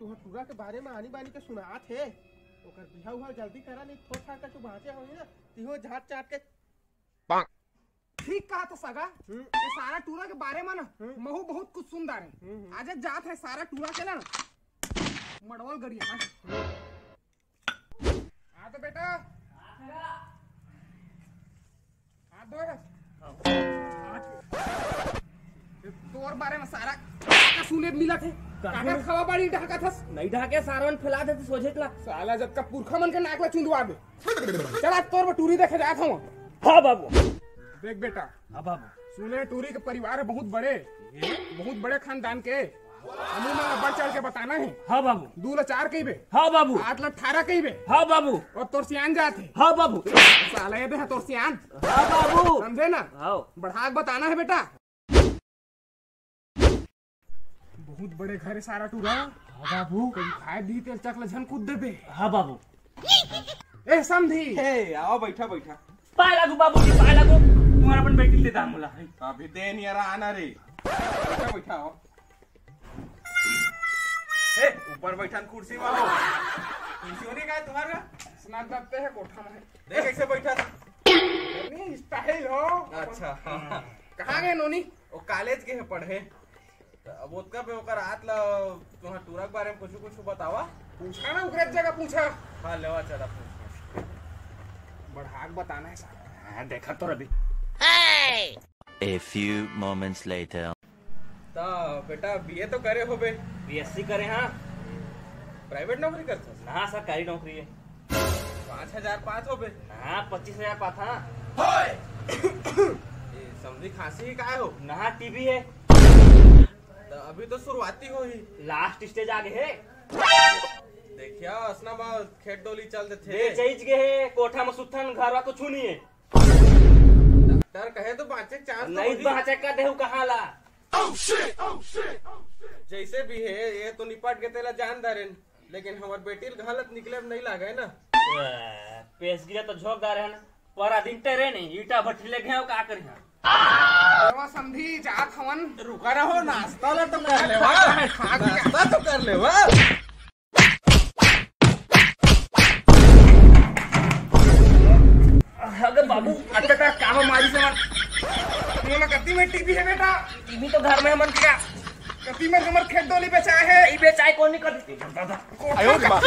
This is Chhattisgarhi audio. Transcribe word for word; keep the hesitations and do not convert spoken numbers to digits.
वो टूरा के बारे में आनी बानी के सुनात हे। ओकर बिहाव उहाव जल्दी करा, नहीं थोक थाक के तू बाँचे होही ना, तिहो झाट चाट के। ठीक कहा था सगा। हम्म। ये सारा टूरा के बारे में ना, हम्म। महू बहुत कुछ सुन डारे। हम्म, हम्म। आज जात हे सारा टूरा के ना मड़वल गरिया। हाँ तो बेटा। हाथ धो रे। तोर बारे में सारा का सुने मिलत हे। काका खवा बाड़ी ढाका थस। नहीं ढाके, सारा मन फैला देते सोझे ला। साला जब का पुरखा मन के नाक ला चुंदवा दे। चल आज तोर बर टूरी देखे जात हूँ। हाँ बाबू। देख बेटा। हाँ बाबू। सुने टूरी के परिवार हे बहुत बड़े, बहुत बड़े खानदान के। हमू मन ला बढ़ चढ़ के बताना हे। हाँ बाबू। दू ला चार कहिबे। हाँ बाबू। आठ ला अठारह कहिबे। हाँ बाबू। और तोर सियान जात हे। हाँ बाबू। साला ये दे हे तोर सियान। हाँ बाबू। समझे ना? हाँ। बढ़ा के बताना हे बेटा। बहुत बड़े घर हे सारा टूरा। हाँ बाबू। कोई खाए दी तेल चकला झन कूद देबे। हाँ बाबू। ए समधी। हे, आओ बैठा बैठा। पाए लागू बाबूजी, पाए लागू। तुम्हारा अपन बेटी ले दाम बोला है। अभी दे नहीं आ रहा आना रे। बैठा बैठा हो। हे, ऊपर बैठा न कुर्सी में हो। कुर्सी होने का है तुम्हारा? सुना दत्ते है कोठा में। देख कैसे बैठा। नहीं, स्टाइल हो। अच्छा, हाँ। कहाँ गए नोनी? वो कॉलेज के है पढ़े। त अब ओतका पे ओकर आत ला, तुहां टूरा के बारे में कुछ कुछ बतावा। पूछा ना, ओकरे जगह पूछा। हाँ, लेवा चला पूछ। बढ़ाक बताना है सारा। हाँ, देखा तो रवि। A few moments later. त बेटा बीए तो करे होबे? बीएससी करे हाँ। प्राइवेट नौकरी करथस? ना, सरकारी नौकरी है। पाँच हजार पात होबे? ना, पच्चीस हजार पात हाँ। ए, समधी खांसी ही काय हो? ना, टीबी है। त अभी तो शुरुआती होही। लास्ट स्टेज आ गए है। देखिया, असना मा खेत डोली चल देथे। बेचैच गए है, कोठा में सुथन, घरवा कुछ नहीं है। डॉक्टर कहे तो बाँचे के चांस तो नहीं होही। बाँचे का देहू कहाँ ला? जैसे भी है, ये तो निपट के तेला जान दारेन, लेकिन हमर बेटी ल गलत निकले में नहीं लागे ना। पेश गिरा तो झोंक डारे हन, पर दिन टेरे नहीं, ईटा भट्ठी ले गए हो, का करी हम? लेवा समधी, जात हवन। रुका रहो, नाश्ता ला तो कर लेवा। खा के नाश्ता तो कर लेवा। अगर बाबू, अत्याचार कामा मारी से मन। मोला गति में टीबी है बेटा। टीबी तो घर में है मन क्या? गति में हमर खेत डोली बेचाए है। नहीं बेचाए, कौन नहीं कर? दादा। आयो रे माँ।